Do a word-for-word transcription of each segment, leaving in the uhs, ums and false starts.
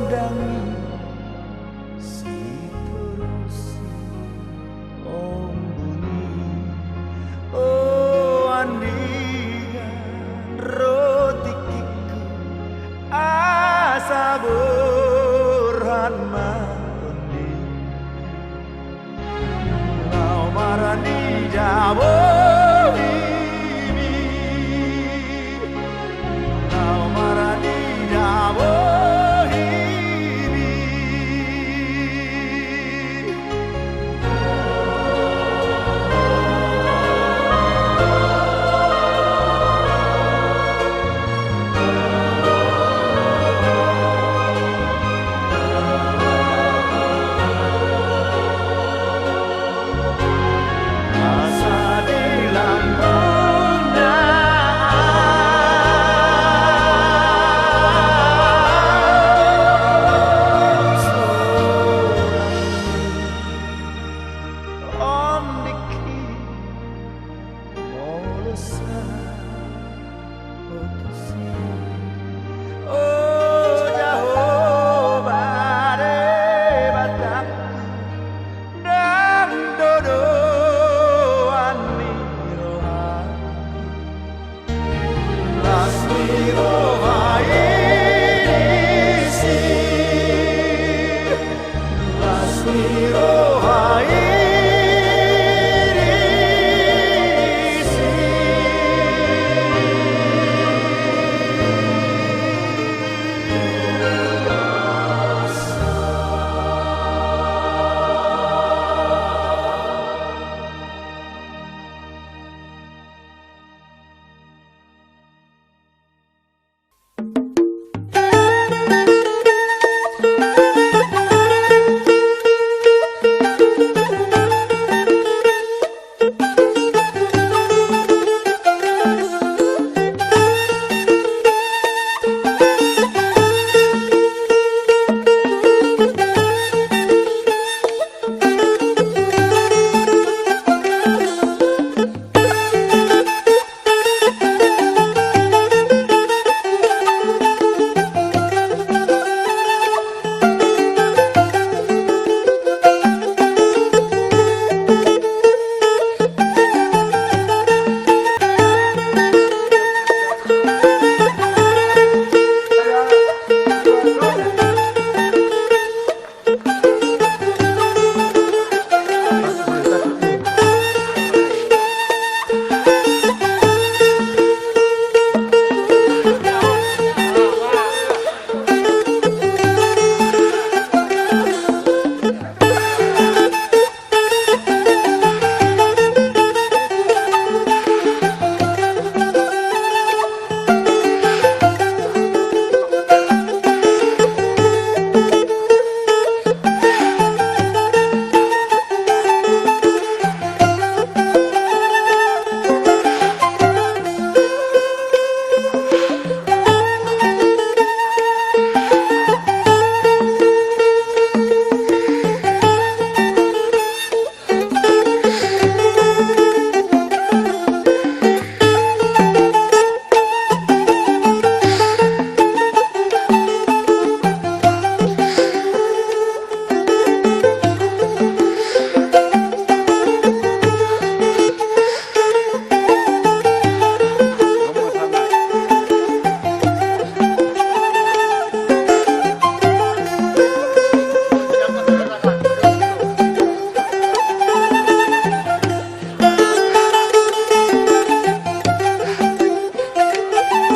Dangi si toru si ombun i. O andigan ro tingkingku, asa borhat ma tondingku. Nau marani dabo himi. Nau marani dabo himi. O Jahowa Debatangku, ndang dodoan ni rohangku. Las ni roha i disi. Las ni roha i disi.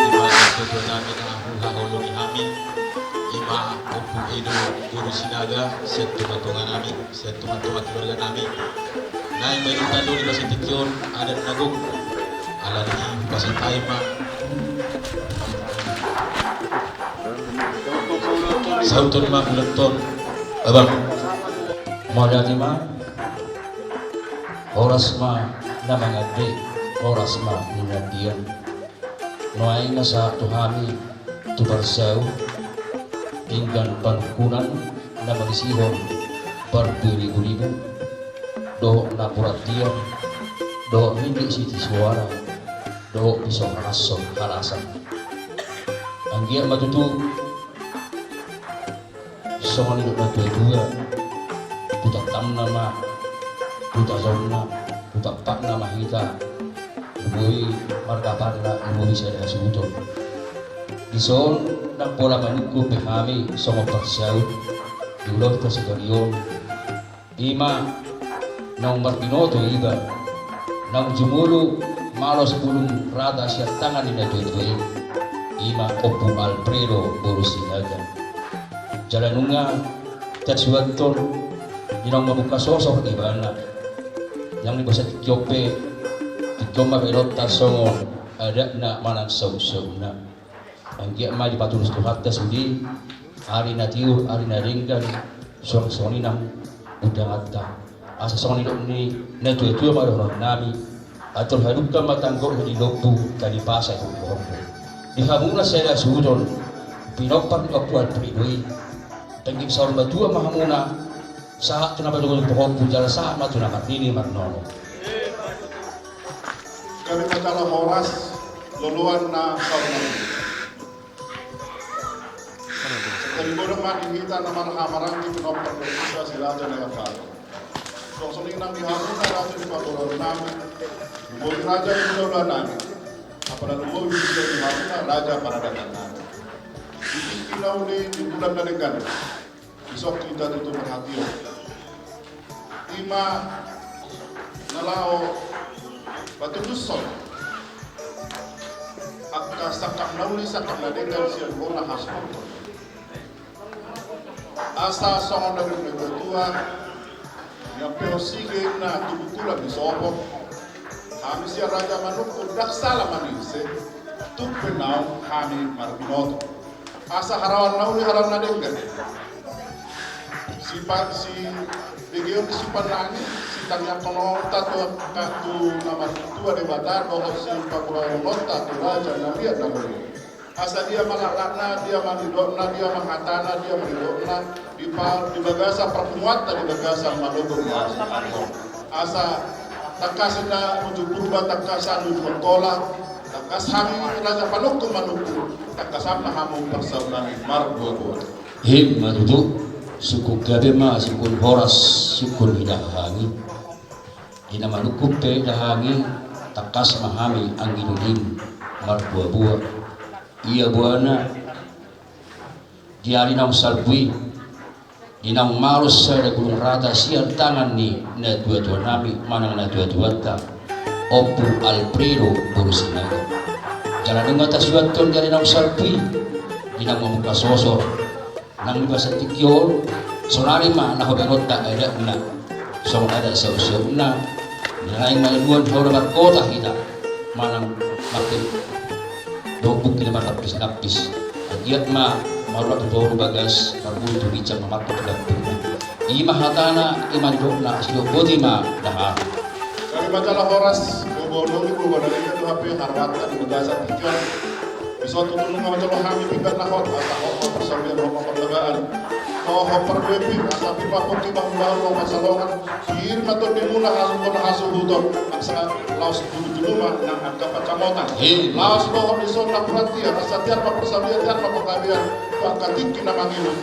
Ima na so tuatua nami na haholo ni hami, ima Ompu Edo Guru Sinaga, sian tongatonga nami, sian tongatonga keluarga nami. Naeng ma i ditandoli di bagasan tingki on adat na gok, alani i hupasahat hami ma. Sahuton ma ulaon on, abang. Mauliate ma. Horas ma na mangandai, horas ma na mangandian. Nuaeng na sahat tu hami tu parsahut, denggan panungkunan na mangisihon parbue ni guribu, dohot na porantian, dohot milik siti suara, dohot piso halason halasan. Anggiat ma tutu Songon i do na tua-tua, tu tantanna ma, tu tajomna, tu tampakna ma hita, lumobi marga Palla, lumobi sada hasuhuton. Dison ndang pola manungkun be hami songon parsaut di ulaonta sadari on. I ma naung marbinoto iba, naung jumolo malos bulung rata sian tangan ni na tua-tua i, i ma Ompu Alfredo boru Sinaga. Jala nunga tasuanton di naung mambuka sosor ibana. Nang di bagasan tingki on pe, tingki on ma baenonta songon adatna manang saut-sautna. Anggiat ma dipatulus Tuhanta sude ari na tiur, ari na denggan, suang songon i nang undanganta. Asa songon nidok ni na tua-tua ma dohonon nami: Atur hadungka ma tanggokna di lombu, tali pasa di horbo. Di hamuna sada suhut on, pinompar ni Ompu Alfredo i, penggeng saur matua ma hamuna, sahat tu na madungdung pahompu jala sahat ma tu na marnini marnono. Gabe ma jala horas, loloan na saur matua. Jadi godang ma di hita na marhahamaranggi pinompar ni Raja Silaja na Gapal. Songon i nang di hamuna raja ni parboruon nami, lumobi raja ni hulahula nami, apala lumobi di hamuna raja paradaton nami. Di tingki na uli, di bulan na denggan, dison hita tutu marhatiop. I ma na laho patulushon angka sangkap na uli, sangkap na denggan sian bona hasuhuton. Asa songon na nidok ni na tua-tua, niampehon sige na tubu tulang ni sopo. Hami sian raja manungkun, ndang sala manise, tung pe naung hami marbinoto. Asa haraoan na uli, haraoan na denggan. Sipa-, sibegeon ni sipanangin, sitangiangkononta tu, tu na martua Debata, dohot sipangulaonta tu raja na liat na lolo. Asa dia ma laklakna, dia ma nidokna, dia ma hatana, dia ma nidokna, di pa-, di bagasan parpunguanta, di bagasan manogot ni hasuhuton. Asa tangkas na nuju Purba, tangkasan nuju Angkola, tangkas hami raja panungkun manungkun, tangkasan ma hamu parsaut nami marboa-boa. I ma tutu, sungkun gabe ma, sungkun horas, sungkun indahan i. Di na manungkun pe indahan i, tangkas ma hami anggi doding marboa-boa. Ia boana, di ari naung salpu i, di naung malos sada bulung rata sian tangan ni na tua-tua nami manang na tua-tuanta, Ompu Alfredo boru Sinaga. Jala nunga tasuanton di ari naung salpu i, di naung mambuka sosor. Nang di bagasan tingki on, saonari ma na hubaenonta adatna, songon adat saut-sautna. Di na naeng manaluan hamu na markota hita, manang marke dohot bungki na marlampis-lampis. Anggiat ma marulak tu toru bagas, marbulu tu ginjang, mamartok tu dampingna. I ma hatana, i ma nidokna, sidok boti ma dahar. Gabe ma jala horas, boboa na uli, boboa na denggan, dohot pe haraoanta di bagasan tingki on. Dison tutu nunga manjalo hami pinggan na hot, asa hot ma parsaulian, hot ma parlebaon, hot ma parbue pir, asa pir ma pongki, bahul-bahul ma pansalongan. Pir ma tondimuna hasuhuton, hasuhuton, asa laos tudu-tudu ma nang angka pansamotan. Laos dohot dison na hurang tiar, asa tiar ma parsaulian, tiar ma panggabean tu angka tingki na mangido.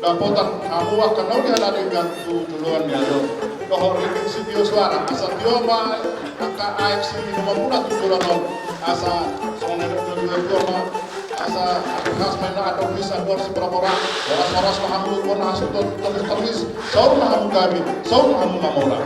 Dapotan hamu angka na uli, na denggan tu joloan ni ari on. Dohot ringgit sitio suara, asa tio ma angka aek siminumon muna tu joloan on. Asa songon na nidok ni na tua-tua ma, asa adong has ma inna, adong ris, adong sipora-pora. Horas-horas ma hamu bona hasuhuton, tongis-tongis. Saur ma hamu gabe, saur ma hamu mamora.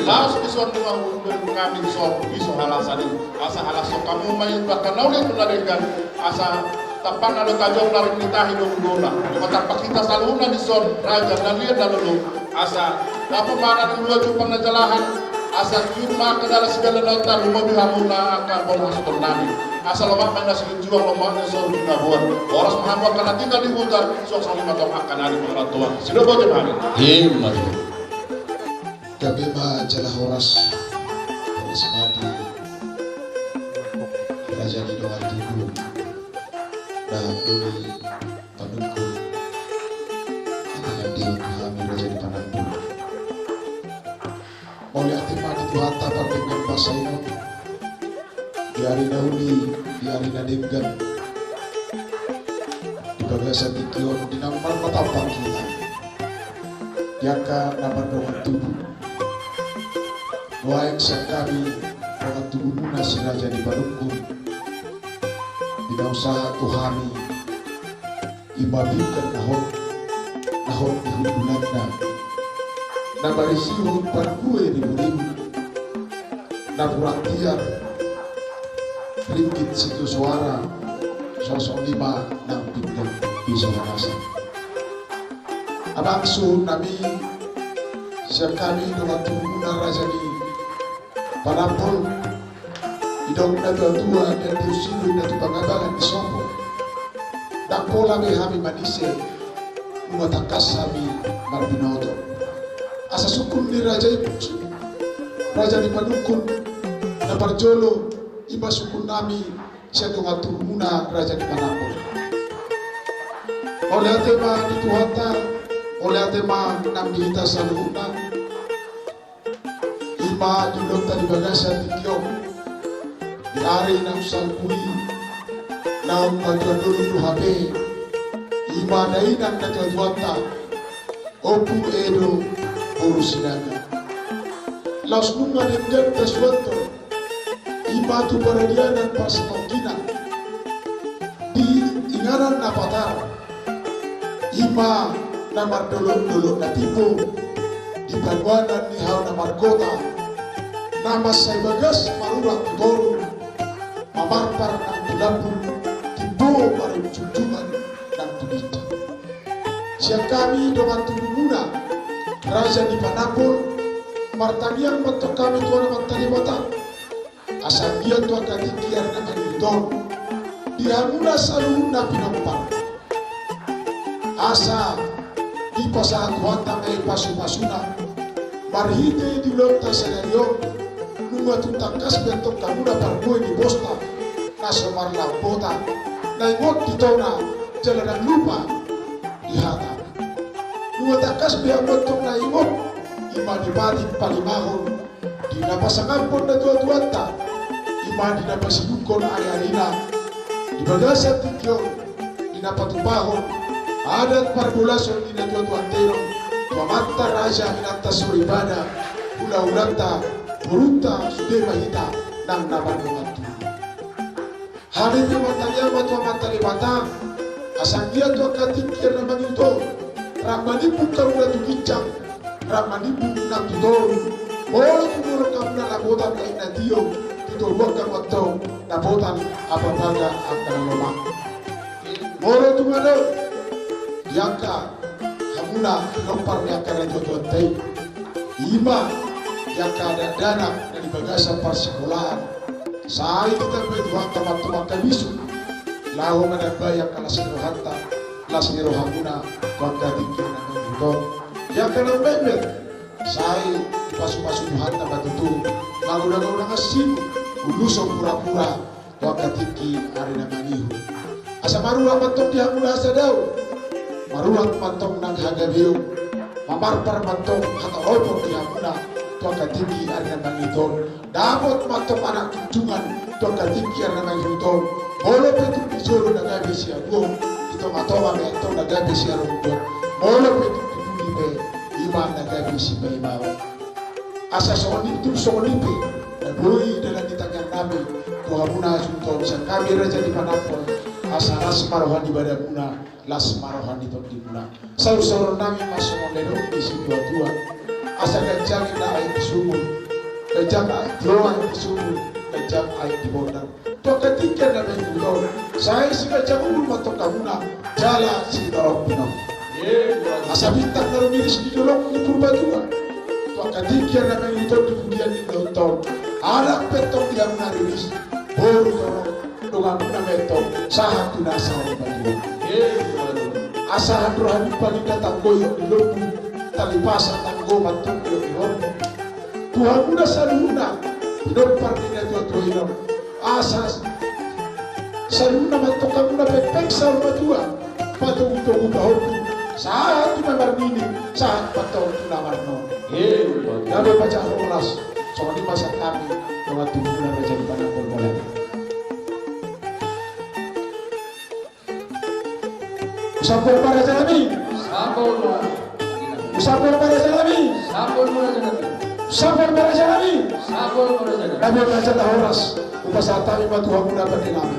Laos dison nunga hubaen hami dison piso halasan i. Asa halashon hamu ma i tu angka na uli, tu na denggan. Asa tampakna do tajomna, rim ni tahi do uluonna. Nunga tampak hita saluhutna dison, raja na liat na lolo. Asa dapot ma na niluluan, jumpang na jalahan. Asa tiur ma angka dalan sidalananta, lumobi hamuna angka bona hasuhuton nami. Asa lomak ma inna silinjuang, lomak ma inna solu binaboan. Horas ma hamu angka na tinggal di huta, suang songon i ma tong angka na di pangarantoan. Sidok boti ma hami. I ma tutu. Gabe ma jala horas. Horas ma di raja ni dongan tubu, dohot di panungkun. Ate, nang di hami raja ni panungkun, mauliate ma di Tuhanta pardenggan basa i. Di ari na uli, di ari na denggan, di bagasan tingki on, di na marmata tampang hita. Di angka na mardongan tubu, nuaeng sian hami dongan tubumuna si Raja ni Panungkun, di na husahat tu hami, i ma pinggan na hot, na hot di hundulna, na marisihon parbue ribu-ribu, na buratiar ringgit sitio soara, songon i ma nang pinggan piso na rasa. Amang suhutnami, sian hami dongan tubumuna Raja ni Panambol, didok na tua-tua, dan diusilu na tu pangabalan di sopo. Ndang pola be hami manise, nunga tangkas hami marbinoto. Asa sungkun ni raja i, Raja ni Panungkun, na parjolo, i ma sungkunnami sian dongan tubumuna Raja ni Panambol. Mauliate ma di Tuhanta, mauliate ma nang di hita saluhutna. I ma di ulaonta di bagasan tingki on, di ari na umsalpu i, naung patua-tua do hape, i ma dainang na tua-tuanta, Ompu Edo boru Sinaga. Laos nunga denggan tasuanhon, i ma tu paradianan parsatongkinan, di inganan na patar, i ma na mardolok-dolok na timbo, di panuanan ni hau na margota, na mansai bagas marurat tu toru, mamarpar nang tu lambung, timbo marujungjungan nang tu ginjang. Sian hami dongan tubumuna Raja ni Panambol, martangiang ma antong hami tu Amanta Debata, asa anggiat tu angka tingki ari na mangihut on, di hamuna saluhutna pinompar, asa dipasahat Tuhanta ma i pasu-pasuna, marhite di ulaonta sadari on, nunga tung tangkas be antong hamuna parbue ni bosta, na so marlambotan, na ingot di tona, jala ndang lupa di hata. Nunga tangkas be hamu antong na ingot, i ma di patik palimahon, di na pasangaphon na tua-tuanta, i ma di na pasidunghon ari-arina, di bagasan tingki on, di na patupahon adat parbolason ni na tua-tuanta i, tu amanta raja, inanta soripada, hula-hulanta, borunta, sude ma hita nang na mardongan tubu. Hami pe martangiang ma tu Amanta Debata, asa anggiat tu angka tingki ari na mangihut on, rap manimbung hamuna tu ginjang, rap manimbung nang tu toru, molo tung jolo hamuna ramotan, baen na tio, tu toruan hamu antong dapotan apa-apa angka na lomak. Molo tung adong di angka hamuna pinompar ni angka na tua-tuanta i, i ma di angka dakdanak na di bagasan parsikolaan, sai ditambai Tuhanta ma antong angka bisuk, laho manambai angka las ni rohanta, las ni rohamuna tu angka tingki na mangihut on. Di angka na metmet, sai dipasu-pasu Tuhanta ma tutu, mangodang-odang asi, ulos pura-pura, tu angka tingki ari na mangihut. Asa marurat ma antong di hamuna hasadaon, marurat ma antong nang hagabeon, mamarpar ma antong hataropon di hamuna tu angka tingki ari na mangihut on. Dapot ma antong anak junjungan tu angka tingki ari na mangihut on. Molo pe tung di jolo na gabe sihaduon, di tonga-tonga ma antong na gabe siharoroan. Molo pe tung di pudi pe, i ma na gabe sipaimaon. Asa songon i, tung songon i pe na boi dalan ni tangiangnami tu hamuna suhut on, sian hami Raja ni Panambol, asa las ma roha ni badanmuna, las ma roha ni tondimuna. Saur-sauronnami ma songon na nidok ni situa-tua: Asa ganjang inna aek di sumur, ganjang aek di oan, di sumur, ganjang aek di bondar. Tu angka tingki ari na mangihut on, sai siganjang umur ma antong hamuna jala sitorop pinompa. Asa bintang na rumiris di dolok ni Purbatua, tu angka tingki ari na mangihut on, di pudian ni ulaonta on, adong pe antong di hamuna riris, boru torop, donganmuna ma antong sahat tu nasa ni banua. Asa andor halimpanginna tanggoihon ni lombu, tali pasa tanggo ma antong di horbo. Tu hamuna saluhutna pinompar ni na tua-tua i, asa saluhutna ma antong hamuna pengpeng saur matua, patogu-togu pahompu, sahat tu na marnini, sahat ma antong tu na marnono. Gabe pajar horas. Songon i ma sian hami dongan tubumuna Raja ni Panambol. Mauliate. Sampur ma rajanami. Sampur ma. Sampur ma raja nami. Sampur ma raja nami. Sampur ma raja nami. Sampur ma raja nami. Raja, raja na horas. Hupasahat hami ma tu hamuna pande nami.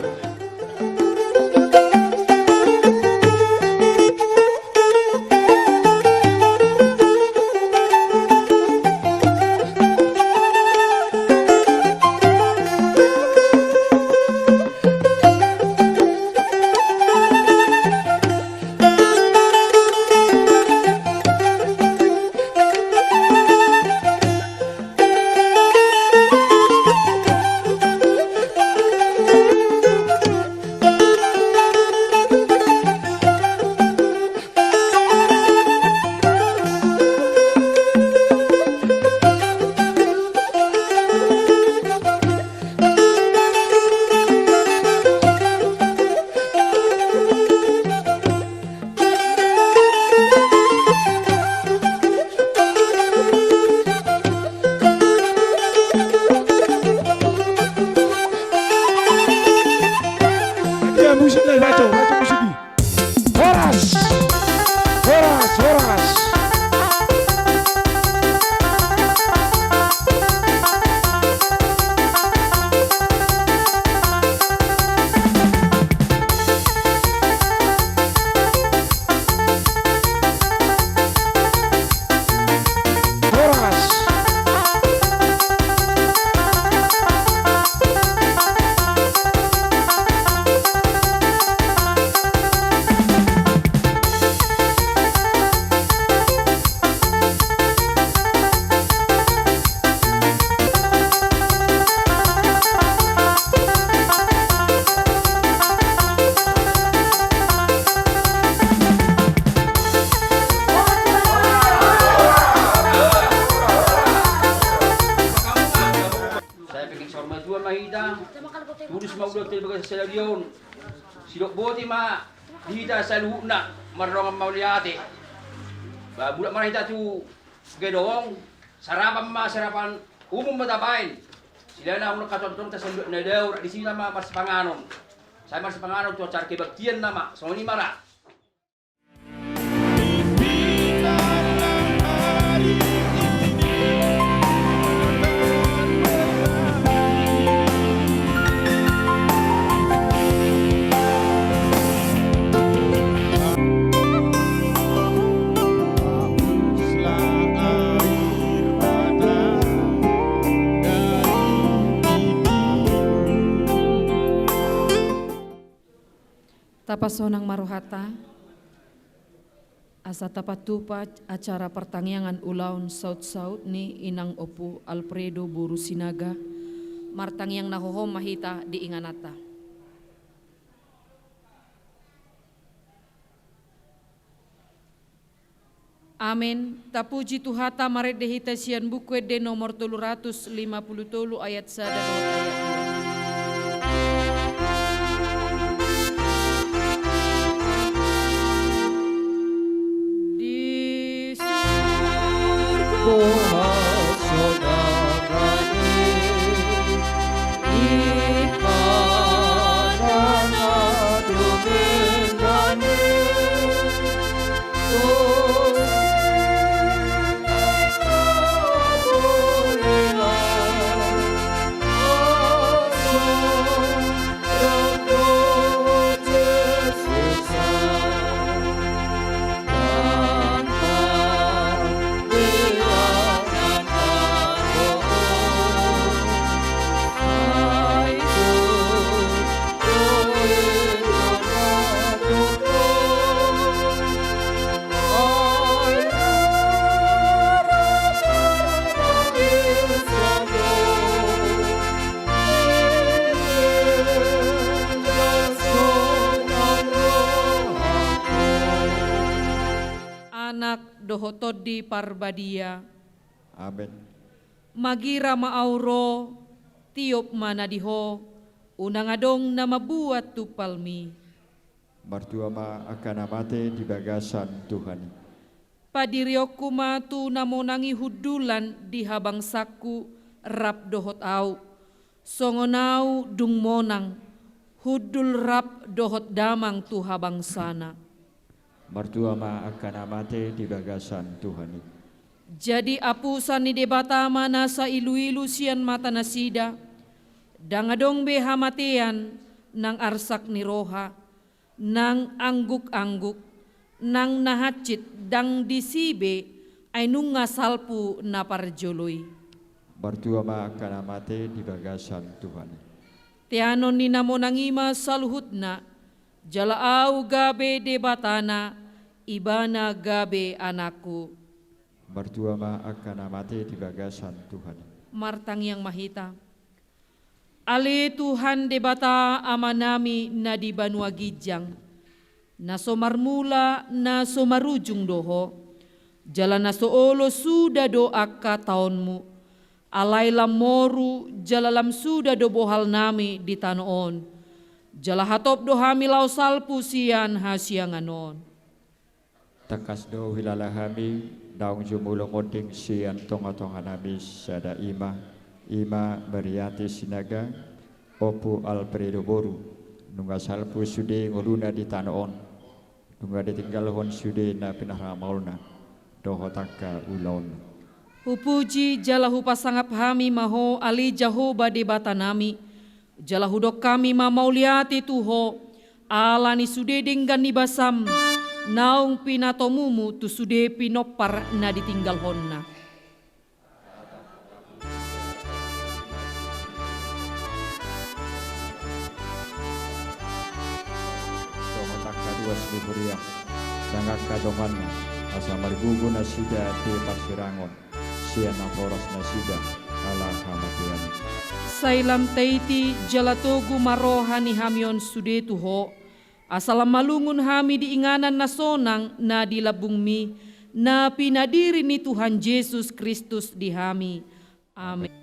Ia, musik na, baco, baco musik i. Horas! Horas, horas! Sai pingkir saur matua ma hita, tulus ma ulaonta di bagasan sadari on. Sidok boti ma di hita saluhutna, mardongan mauliate. Ba, mulak ma hita tu gedong, sarapan ma, sarapan umum ma tabaen. Silala na ulaon hatongtongta saluhutna dao, rap disi nama marsipanganon. Sai marsipanganon tu acara kebaktian nama, songon i ma ra. Tapasonang ma rohanta, asa tapatupa acara partangiangan ulaon sautsaut ni Inang Ompu Alfredo boru Sinaga. Martangiang na hohom ma hita di ingananta. Amen. Tapuji Tuhanta, marende hita sian Buku Ende nomor tolu ratus lima puluh tolu ayat sada dohot ayat dua. Di surgo. Anak dohot Tondi Parbadia. Amen. Magira ma ahu ro, tiop ma na di Ho, unang adong na mambuat tumpalmi. Martua ma angka na mate di bagasan Tuhan i. Padirionku ma tu na monang i hundulan di habangsangku rap dohot ahu, songon ahu dung monang, hundul rap dohot damang tu habangsana. Martua ma angka na mate di bagasan Tuhan i. Jadi apusan ni Debata ma nasa iluilu sian matanasida, ndang adong be hamatean, nang arsak ni roha, nang angguk-angguk, nang na hansit, ndang disi be, ai nunga salpu na parjolo i. Martua ma angka na mate di bagasan Tuhan i. Teanon ni na monang i ma saluhutna, jala ahu gabe Debatana, Ibana gabe anakku. Martua ma angka na mate di bagasan Tuhan i. Martangiang ma hita. Ale Tuhan Debata Amanami na di banua ginjang, na so marmula, na so marujung do Ho, jala na so olo suda do angka taonMu, alai lam moru jala lam suda do bohalnami di tano on, jala hatop do hami laho salpu sian hasiangan on. Tangkas do huhilala hami, naung jumolo monding sian tongatonganami sada i ma, i ma Meriati Sinaga, Ompu Alfredo boru, nunga salpu sude ngoluna di tano on, nunga ditinggalhon sude na pinaramaolna, dohot angka ulaonna. Hupuji jala hupasangap hami ma Ho, ale Jahowa Debatanami, jala hudok hami ma mauliate tu Ho, ala ni sude denggan ni basaM, naung pinatomuMu tu sude pinompar na ditinggalhonna. Dohot angka ruas ni huriaM, nang angka donganna, asa margogo nasida di parsirangon sian natoras nasida ala hamatean. Sai lam taiti jala togu ma roha ni hami on sude tu Ho, asa lam malungun hami di inganan na sonang na di lambungMi, na pinadiri ni Tuhan Jesus Kristus di hami. Amen.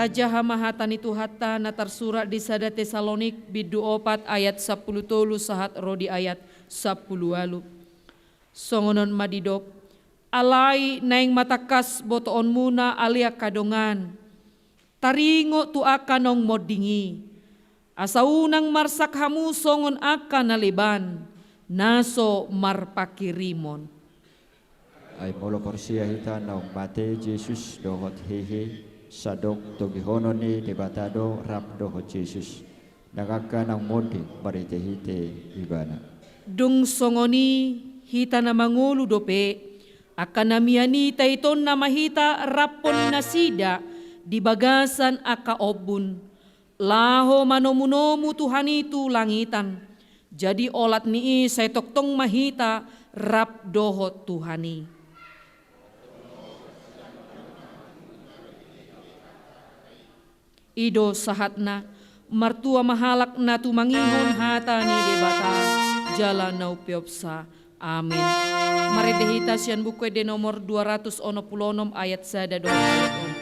Tajaha ma hata ni Tuhanta na tarsurat di sada Tesalonik bindu opat ayat sampulu tolu sahat ro di ayat sampulu ualu. Songon on ma didok, alai naeng ma tangkas botoonmuna ale angka dongan, taringot tu angka naung monding i, asa unang marsak hamu songon angka na leban, na so marpangkirimon. Ai molo porsea hita naung mate Jesus dohot hehe, sandok togihonon ni Debata do rap dohot Jesus nang angka naung monding marhitehite Ibana. Dung songon i, hita na mangolu dope, angka na mian i taitonna ma hita raphon nasida di bagasan angka ombun, laho manomunomu Tuhan i tu langitan. Jadi olat ni i sai tongtong ma hita rap dohot Tuhan i. I do sahatna. Martua ma halak na tumangihon hata ni Debata jala na umpeopsa. Amen. Marende hita sian Buku Ende nomor dua ratus onom pulu onom ayat sada dohot ayat onom.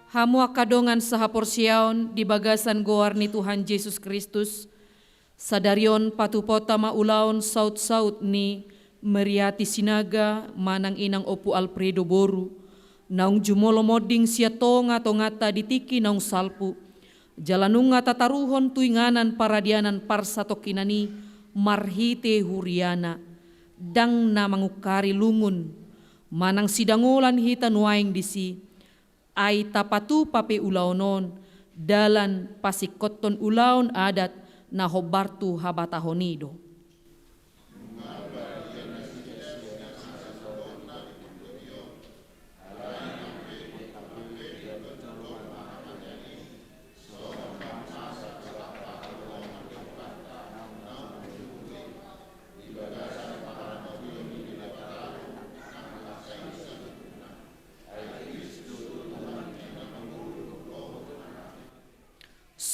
Hamu angka dongan sahaporseaon di bagasan goar ni Tuhan Jesus Kristus, sadari on patupaonta ma ulaon sautsaut ni Meriati Sinaga manang inang Ompu Alfredo boru, naung jumolo monding sian tongatonganta di tingki naung salpu, jala nunga tataruhon tu inganan paradianan parsatongkinan i marhite huriana, ndang na mangungkari lungun, manang sidangolan hita nuaeng disi, ai tapatupa pe ulaon on, dalan pasingkothon ulaon adat na hombar tu habatahon i do.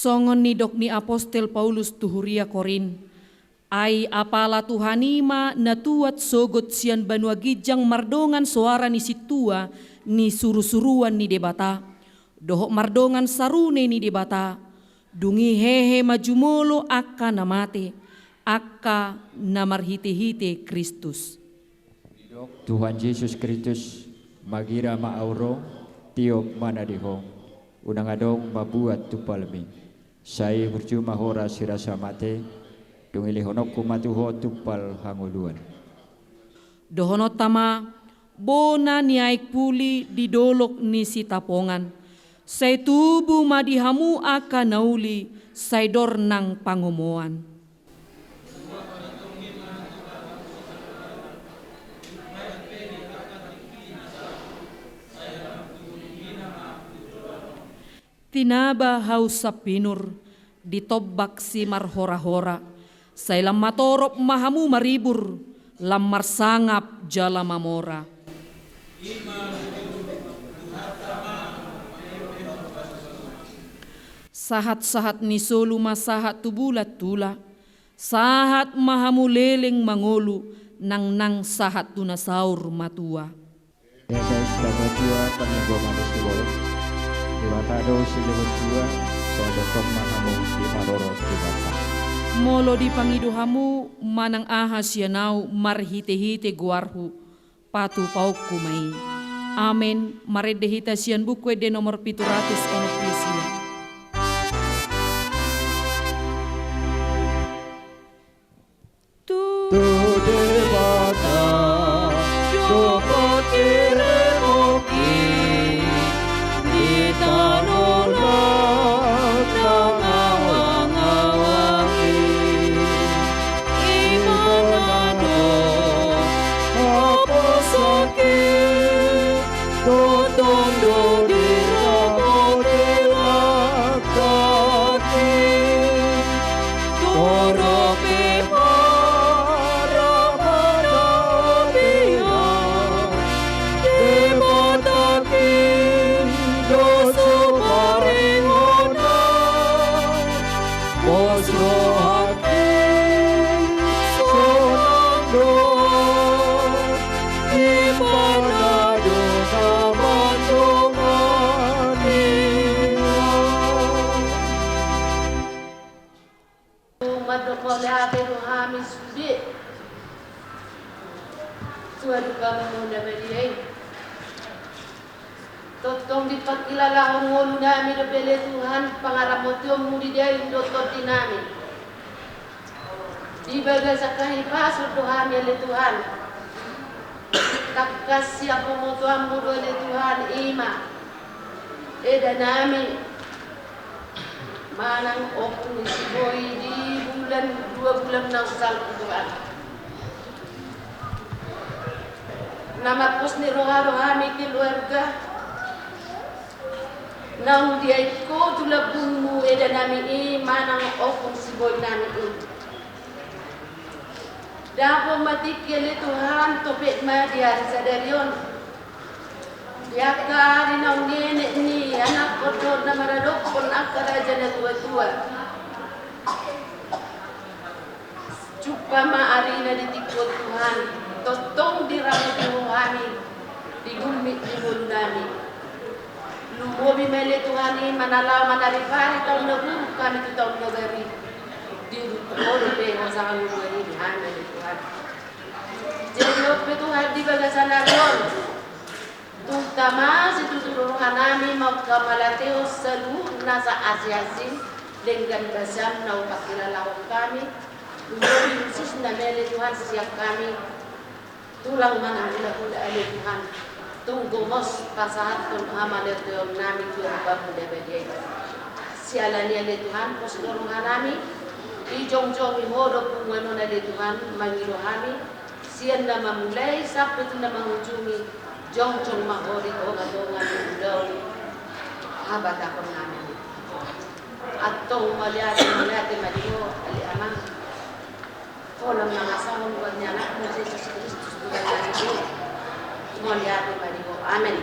Songon nidok ni apostel Paulus tu huria Korint, ai apala Tuhan i ma na tuat sogot sian banua ginjang mardongan soara ni sintua ni surusuruan ni Debata, dohot mardongan sarune ni Debata, dung i hehe ma jumolo angka na mate, angka na marhitehite Kristus. Didok Tuhan Jesus Kristus, magira ma Ahu ro, tiop ma na di ho, unang adong mambuat tumpalmi. Sai burju ma ho ro sirasa mate, dung i lehononku ma tu ho tumpal hangoluan. Dohononta ma, bona ni aek puli di dolok ni Sitapongan, sai tubu ma di hamu angka na uli, sai dor nang pangomoan. Tinaba hau sampinur, ditombak simarhorahora, sai lam matorop ma hamu maribur, lam marsangap jala mamora. Sahatsahat ni solu ma sahat tu bulat tula, sahat ma hamu leleng mangolu, nangnang sahat tu na saur matua. Eme sitamuatua panginggoman ni siborok, Debata do silehon tua, sai tongtong ma hamu diparorot Debata. Molo dipangido hamu manang aha sian ahu marhitehite goarhu, patupaonku ma i. Amen. Marende hita sian Buku Ende nomor pitu ratus onom pulu sia. Tu Debata dohot tirimoki di tano na nangawangawang i. Ibana do haposan i, tongtong do diramoti langkang i. Torop pe paramatean, Debata i do so paringonan. Pos rohangki sonang do, Ibana do na mandongani. Mandok mauliate do hami sude tu adopanmu na badia i. Tongtong dipangkilalahon ngolunami dope ale Tuhan, pangaramotionmu di dalan dohot tondinami. Di bagasan hahipason do hami ale Tuhan. Tangkas sian pamotoanmu do ale Tuhan, i ma edanami manang Ompu ni si Boi di bulan, dua bulan naung salpu, Tuhan. Na marpos ni roha do hami keluarga naung diaitko tu lambungmu edanami i manang Ompu ni si Boi nami i. Dapot ma tingki ale Tuhan, topet ma di ari sadari on. Di angka ari naung nienet ni anakhon dohot na maradophon angka raja na tuatua. Jumpa ma arina di tingki on Tuhan, tongtong diramoti Ho hami di gulmit ni ngolunami. Lumobi ma ale Tuhan i manalaho manaripari taon na buruk hami tu taon na baru i. Diuduti Ho dope hosa hami i di hami ale Tuhan. Jadi on pe Tuhan di bagasan ari on, tung tama situtu do rohanami mangkamatehon saluhut nasa asi-asim denggan basam na hupangkilalahon hami. Lumobi khususna ma ale Tuhan sian hami tulang manang hulahula ale Tuhan, tung gomos pasahathon hamatehonnami tu Amanami na badia i. Siala ni i ale Tuhan, pos do rohanami, dijongjongi Ho do punguan on ale Tuhan, mangido hami sian na mamulai sampe tu na mangujungi, jongjong ma Ho di tongatonga ni ulaon habatahonnami. Antong mauliate, mauliate ma di Ho ale Amang. Holan mangasahon goar ni Anakmu Jesus Kristus Tuhannami i. Mauliate ma di Ho. Amen.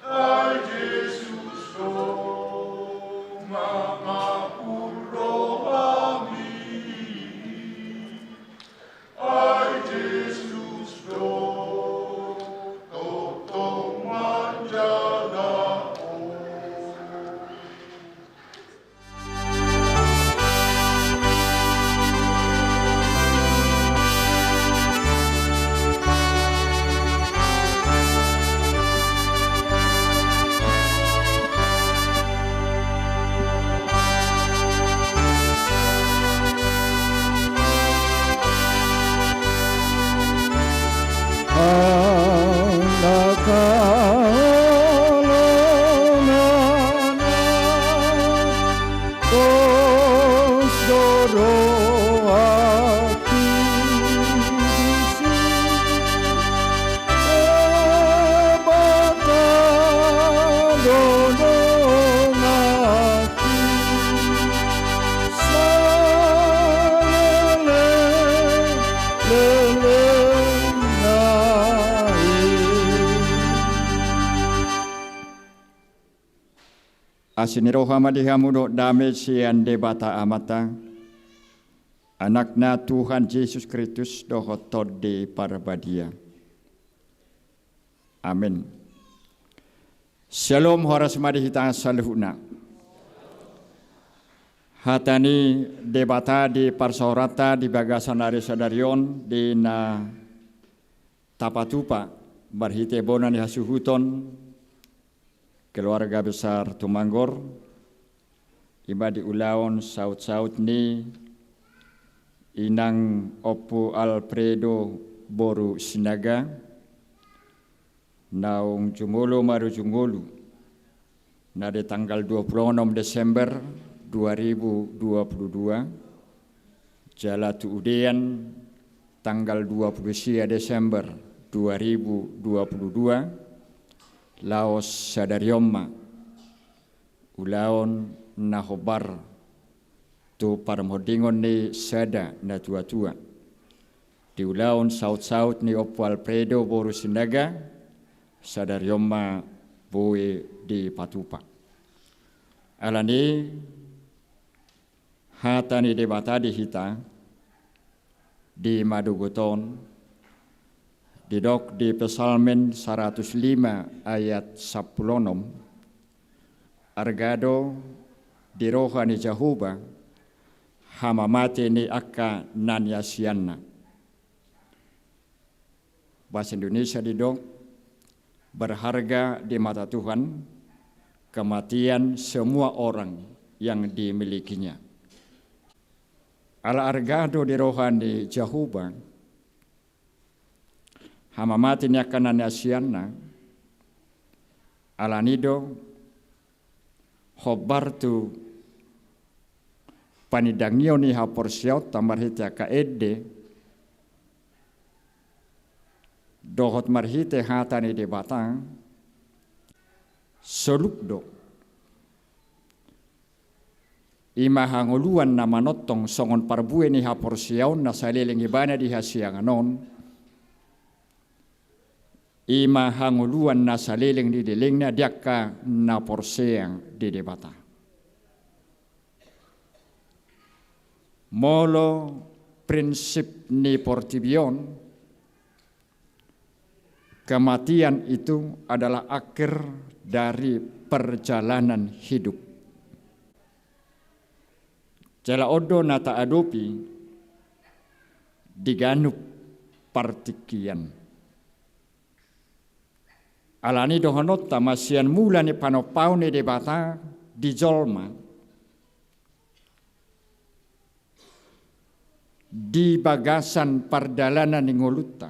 Ai Jesus do mangapul rohami, ai Jesus do tongtong manjalo. Asi ni roha ma di hamu dohot dame sian Debata Amanta, Anakna Tuhan Jesus Kristus dohot Tondi Parbadia. Amen. Syalom, horas ma di hita saluhutna. Hata ni Debata di parsaoranta di bagasan ari sadari on, di na tapatupa marhite bona ni hasuhuton keluarga besar Tumanggur, i ma di ulaon saut-saut ni inang Ompu Alfredo boru Sinaga, naung jumolo marujung ngolu, na di tanggal dua puluh enam Desember dua ribu dua puluh dua, jala tu udean tanggal dua puluh sia Desember dua ribu dua puluh dua, laos sadari on ma ulaon na hombar tu parmondingon ni sada na tua-tua. Di ulaon saut-saut ni Ompu Alfredo boru Sinaga, sadari on ma boi dipatupa. Alani hata ni Debata di hita, di madogot on, didok di Psalmen saratus lima ayat sampulu onom, arga do di roha ni Jahowa hamamate ni angka na niasianna. Bahasa Indonesia didok, berharga di mata Tuhan kematian semua orang yang dimilikinya. Ala arga do di roha ni Jahowa hamamate ni angka na niasianna, alani do hombar tu panindangion ni haporseaonta marhite angka ende dohot marhite hata ni Debata, soluk do. I ma hangoluan na manongtong songon parbue ni haporseaonna saleleng ibana di hasiangan on, i ma hangoluan na saleleng ni lelengna di angka na porsea di Debata. Molo prinsip ni portibi on, kematian itu adalah akhir dari perjalanan hidup. Jala on do na taadopi di ganup partingkian. Alani dohononta ma sian mula ni panompaon ni Debata di jolma, di bagasan pardalanan ni ngolunta.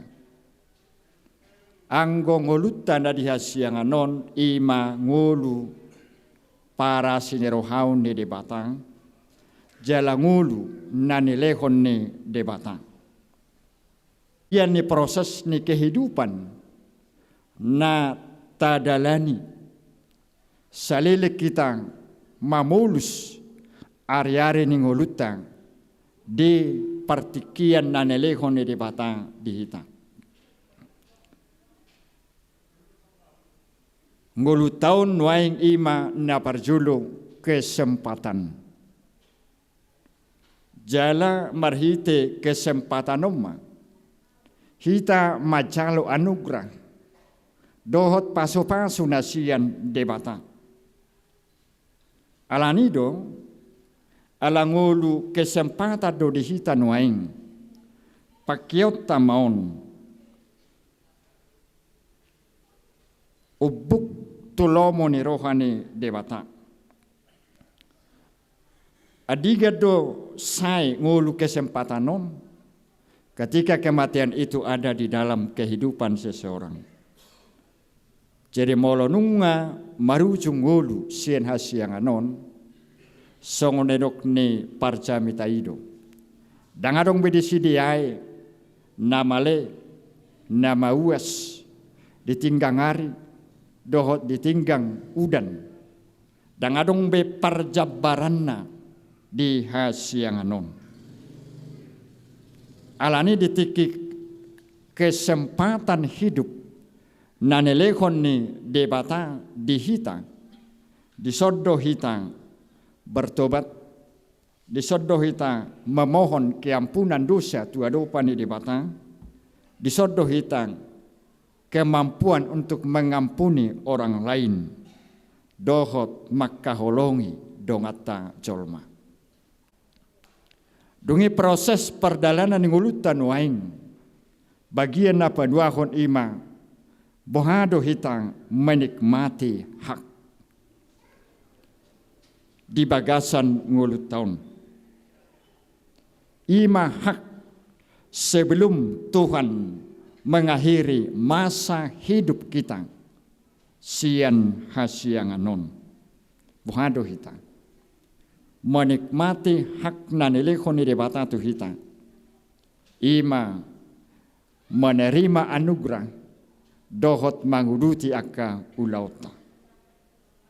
Anggo ngolunta na di hasiangan on i ma ngolu parasi ni rohaon ni Debata, jala ngolu na nilehon ni Debata. Ia ni proses ni kehidupan na tadalani saleleng hita mamolus ari-ari ni ngolunta di partingkian na nilehon ni Debata di hita. Ngolunta on nuaeng i ma na parjolo kesempatan. Jala marhite kesempatan on ma hita manjalo anugrah dohot pasupasu na sian Debata. Alani do, ala ngolu kesempatan do di hita nuaeng, pangkeonta ma on umbuk tu lomo ni roha ni Debata. Andigan do sae ngolu kesempatan on, ketika kematian itu ada di dalam kehidupan seseorang. Jadi molo nunga marujung ngolu sian hasiangan on, songon na nidok ni parjamita i do, ndang adong be disi diae na male, na mauas, ditinggang ari dohot ditinggang udan. Ndang adong be parjambaranna di hasiangan on. Alani di tingki kesempatan hidup na nilehon ni Debata di hita, dison do hita bertobat, dison do hita memohon keampunan dosa tu adopan ni Debata, dison do hita kemampuan untuk mengampuni orang lain dohot mangkaholongi donganta jolma. Dung i proses pardalanan ni ngolunta nuaeng, bagian na paduahon i ma boha do hita menikmati hak di bagasan ngolunta on. I ma hak sebelum Tuhan mengakhiri masa hidup kita sian hasiangan on. Boha do hita menikmati hak na nilehon ni Debata tu hita? I ma menerima anugerah dohot manguduti angka ulaonta.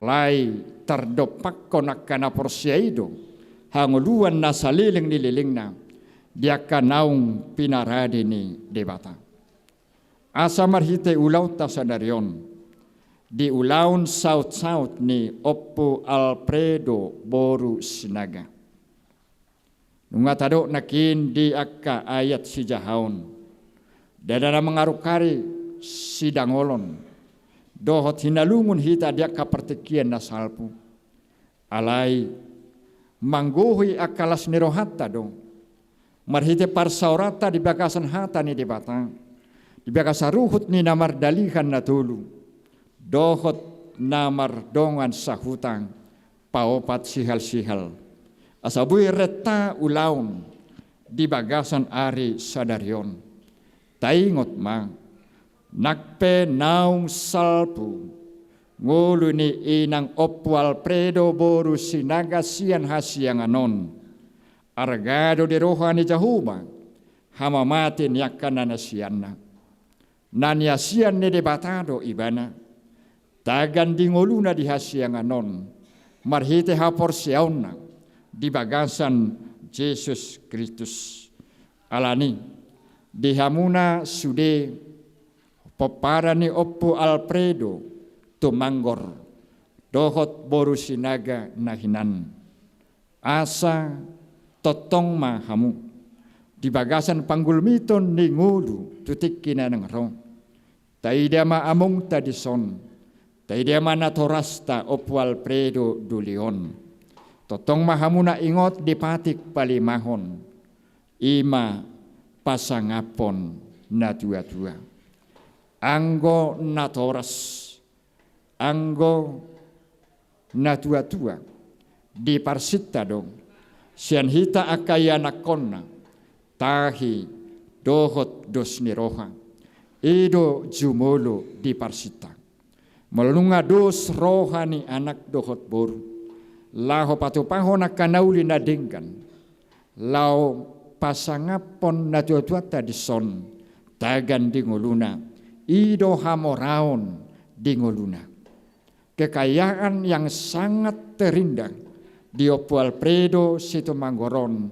Alai tardompakkon angka na porsea i do hangoluan na saleleng ni lelengna di angka naung pinarade ni Debata. Asa marhite ulaonta sadari on, di ulaon sautsaut ni Ompu Alfredo boru Sinaga. Nunga tadok nangkin di angka ayat sijahaon, ndada na mangarungkari sidangolon dohot hinalungun hita di angka partingkian na salpu. Alai manggohi angka las ni rohanta do marhite parsaoranta di bagasan hata ni Debata, di bagasan ruhut ni na mardalihan na tolu dohot na mardongan sahuta paopat sihalsihal, asa boi renta ulaon di bagasan ari sadari on. Taingot ma, nang pe naung salpu ngolu ni inang Ompu Alfredo boru Sinaga sian hasiangan on, arga do di roha ni Jahowa hamamate ni angka na niasianna. Na niasian ni Debata do ibana, tagan di ngoluna di hasiangan on marhite haporseaonna di bagasan Jesus Kristus. Alani, di hamuna sude pomparan ni Ompu Alfredo Tumanggor dohot boru Sinaga na hinan, asa tongtong ma hamu di bagasan panggulmiton ni ngolu tu tingki na naeng ro. Taida ma amongta dison, taida ma natorasta Ompu Alfredo doli on. Tongtong ma hamu na ingot di patik palimahon, i ma pasangaphon natuatua. Anggo natoras, anggo natuatua, diparsinta do sian hita angka ianakhonna tahi dohot dos ni roha, i do jumolo diparsinta. Molo nunga dos roha ni anak dohot boru laho patupahon angka na uli na denggan, laho pasangaphon natuatuanta dison tagan di ngoluna, i do hamoraon di ngoluna. Kekayaan yang sangat terindah di Ompu Alfredo Situmanggoron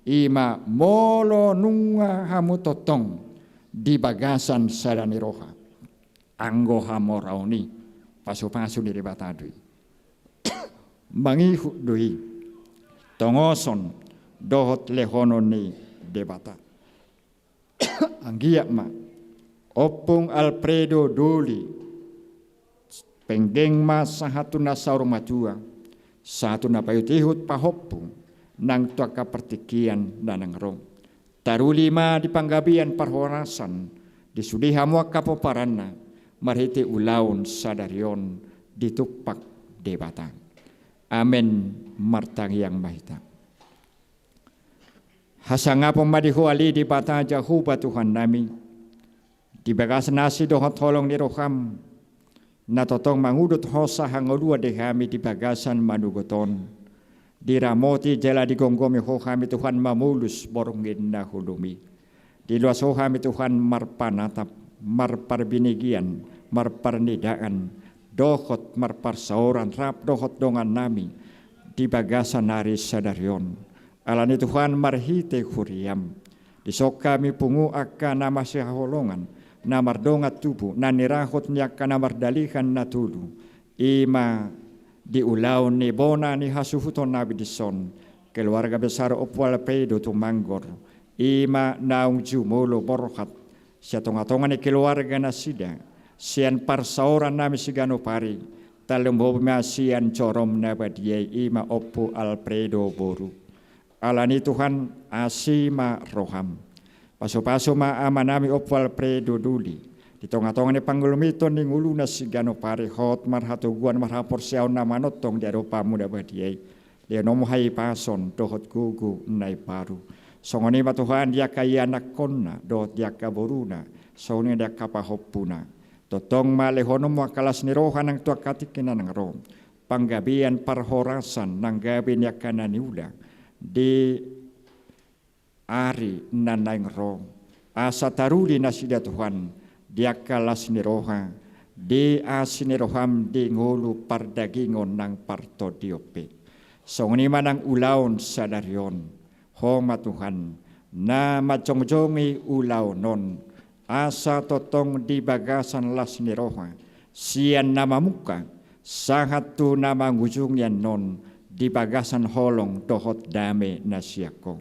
i ma molo nunga hamu tongtong di bagasan sada ni roha. Anggo hamoraon i, Pasupasu ni Debata do i. Mangihut do i tongoson dohot lehonon ni Debata. Anggiat ma Ompung Alfredo Doli penggeng ma sahat tu na saur matua, sahat tu na paihutihut pahompu nang tu angka partingkian na naeng ro. Taruli ma di panggabean parhorasan di sude hamu angka pomparanna marhite ulaon sadari on ditumpak Debata. Amen. Martangiang ma hita. Hasangapon ma di Ho ale Debata Jahowa Tuhannami, di bagasan asi dohot holong ni roham, na tongtong mangudut hosa hangoluan di hami di bagasan manogot on. Diramoti jala digomgomi Ho hami Tuhan mamolus borngin na holom i. Diloas Ho hami Tuhan marpanatap, marparbinotoan, marparnidaan dohot marparsaoran rap dohot dongannami di bagasan ari sadari on. Alani Tuhan marhite huriam, dison hami pungu angka na masihaholongan, na mardongan tubu, na nirahut ni angka na mardalihan na tolu, i ma di ulaon ni bona ni hasuhutonnami dison, keluarga besar Ompu Alfredo Tumorang, i ma naung jumolo borhat sian tongatonga ni keluarga nasida, sian parsaorannami siganup ari, tarlumobi ma sian jorom na badia i, i ma Ompu Alfredo boru. Alani Tuhan, asi ma roham. Pasupasu ma amanami Ompu Alfredo Doli di tongatonga ni pangulomiton ni ngoluna siganup ari, hot marhatoguan marhaporseaon na manongtong di adopanmu na badia i. Lehononmu hahipason dohot gogo na imbaru. Songon i ma Tuhan di angka ianakhonna dohot di angka boruna, songon i di angka pahompuna. Tongtong ma lehononmu angka las ni roha nang tu angka tingki na naeng ro. Panggabean parhorasan nang gabe ni angka na niula di ari na naeng ro. Asa taruli nasida Tuhan di angka las ni roha, di asi ni roham di ngolu pardagingon nang partondionmu. Songon i ma nang ulaon sadari on. Ho ma Tuhan na manjongjongi ulaon on, asa tongtong di bagasan las ni roha, sian na mamungka sahat tu na mangujungi annon, di bagasan holong dohot dame na sian Ho.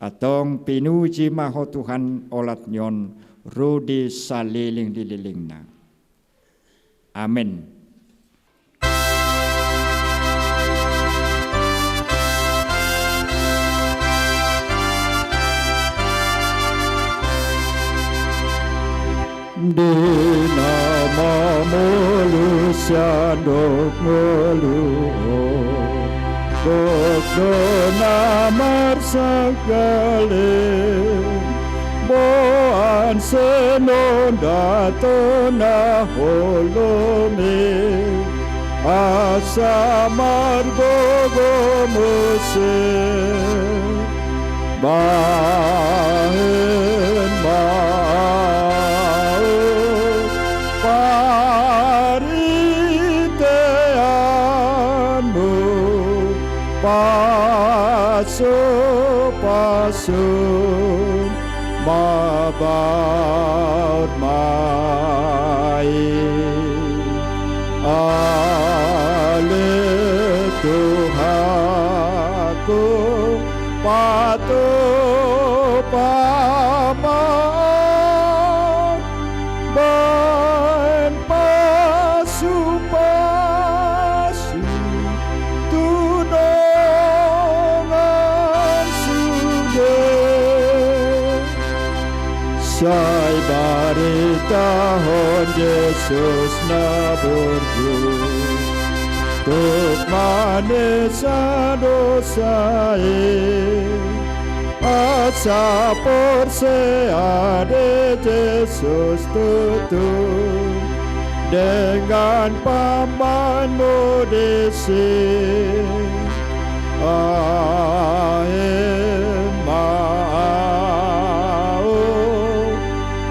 Antong pinuji ma Ho Tuhan olat ni on ro di saleleng ni lelengna. Amen. Di na mamolus sian dok ngolu on, gok do na marsangkali, boan sinonduk do na holom i, asa margogo muse. Bahen ma ahu parhiteanmu, pasupasu mabaor ma i. Ale Tuhanku, patupa ma ahu, bahen pasupasu tu dongan sude. Sai baritahon Jesus na burju, tuk manesa dosa i. Asa porsea di Jesus tutu, dengan pamanmu disi. Bahen ma ahu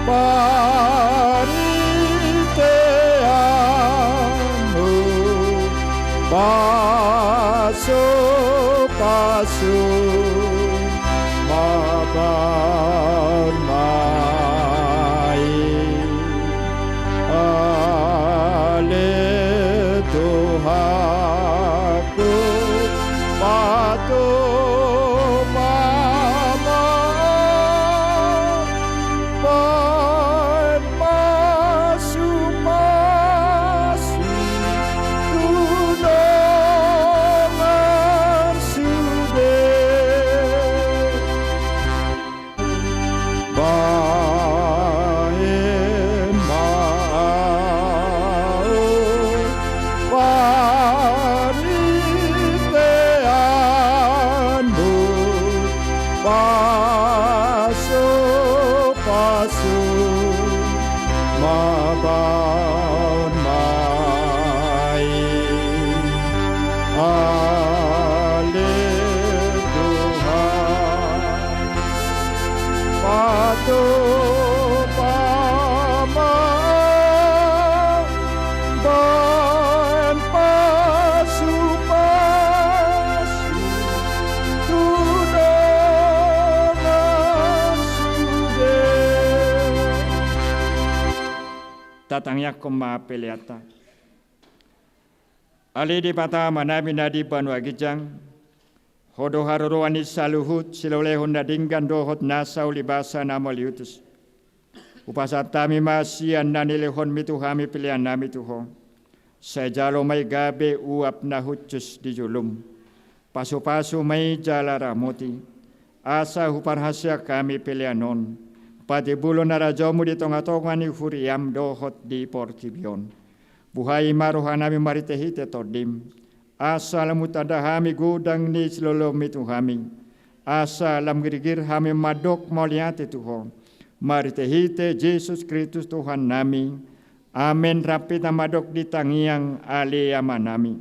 parhiteanmu, pasupasu mabaor ma i. Ale Pabaon ma i, ale Tuhan, patupa ma baen pasupasu tu dongan sude. Tatangiangkon ma peleanta. Ale Debata Amanami na di banua ginjang, Ho do haroroan ni saluhut silehonlehon na denggan dohot nasa ulibasa na mauliutus. Hupasahat hami ma sian na nilehonmi tu hami peleannami tu Ho. Sai jalo ma i gabe uap na hushus di jolom. Pasupasu ma i jala ramoti, asa huparhaseang hami pelean on patimbulhon harajaonmu di tongatonga ni huriam dohot di portibi on. Buhai ma rohanami marhitehite Tondim, asa lam hutanda hami godang ni silehonlehonmi tu hami, asa lam girgir hami mandok mauliate tu Ho, marhitehite Jesus Kristus Tuhannami. Amen. Rap hita mandok di tangiang Ale Amanami.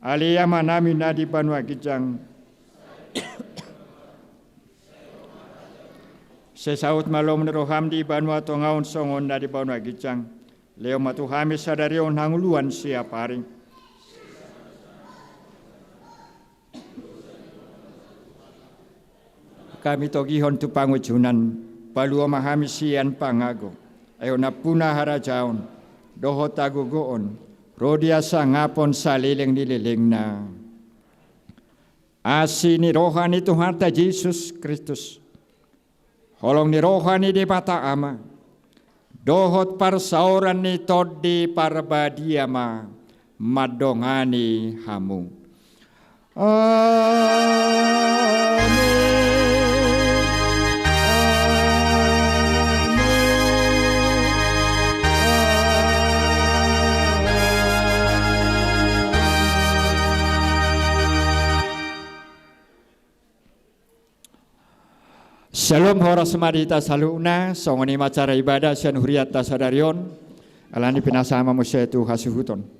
Ale Amanami na di banua ginjang, sai saut ma lomo ni roham di banua tonga on songon na di banua ginjang. Lehon ma tu hami sadari on hangoluan siapari. Hami togihon tu pangunjunan, palua ma hami sian pangago. Ai Ho nampuna harajaon dohot hagogoon, ro di hasangapon saleleng ni lelengna. Asi ni roha ni Tuhanta Jesus Kristus, holong ni roha ni Debata Ama, dohot parsaoran ni Tondi Parbadia ma mandongani hamu. Amen. Syalom, horas ma di hita saluhutna. Songon i ma acara ibadah sian hurianta sadari on. Alani i pinasahat ma muse tu hasuhuton.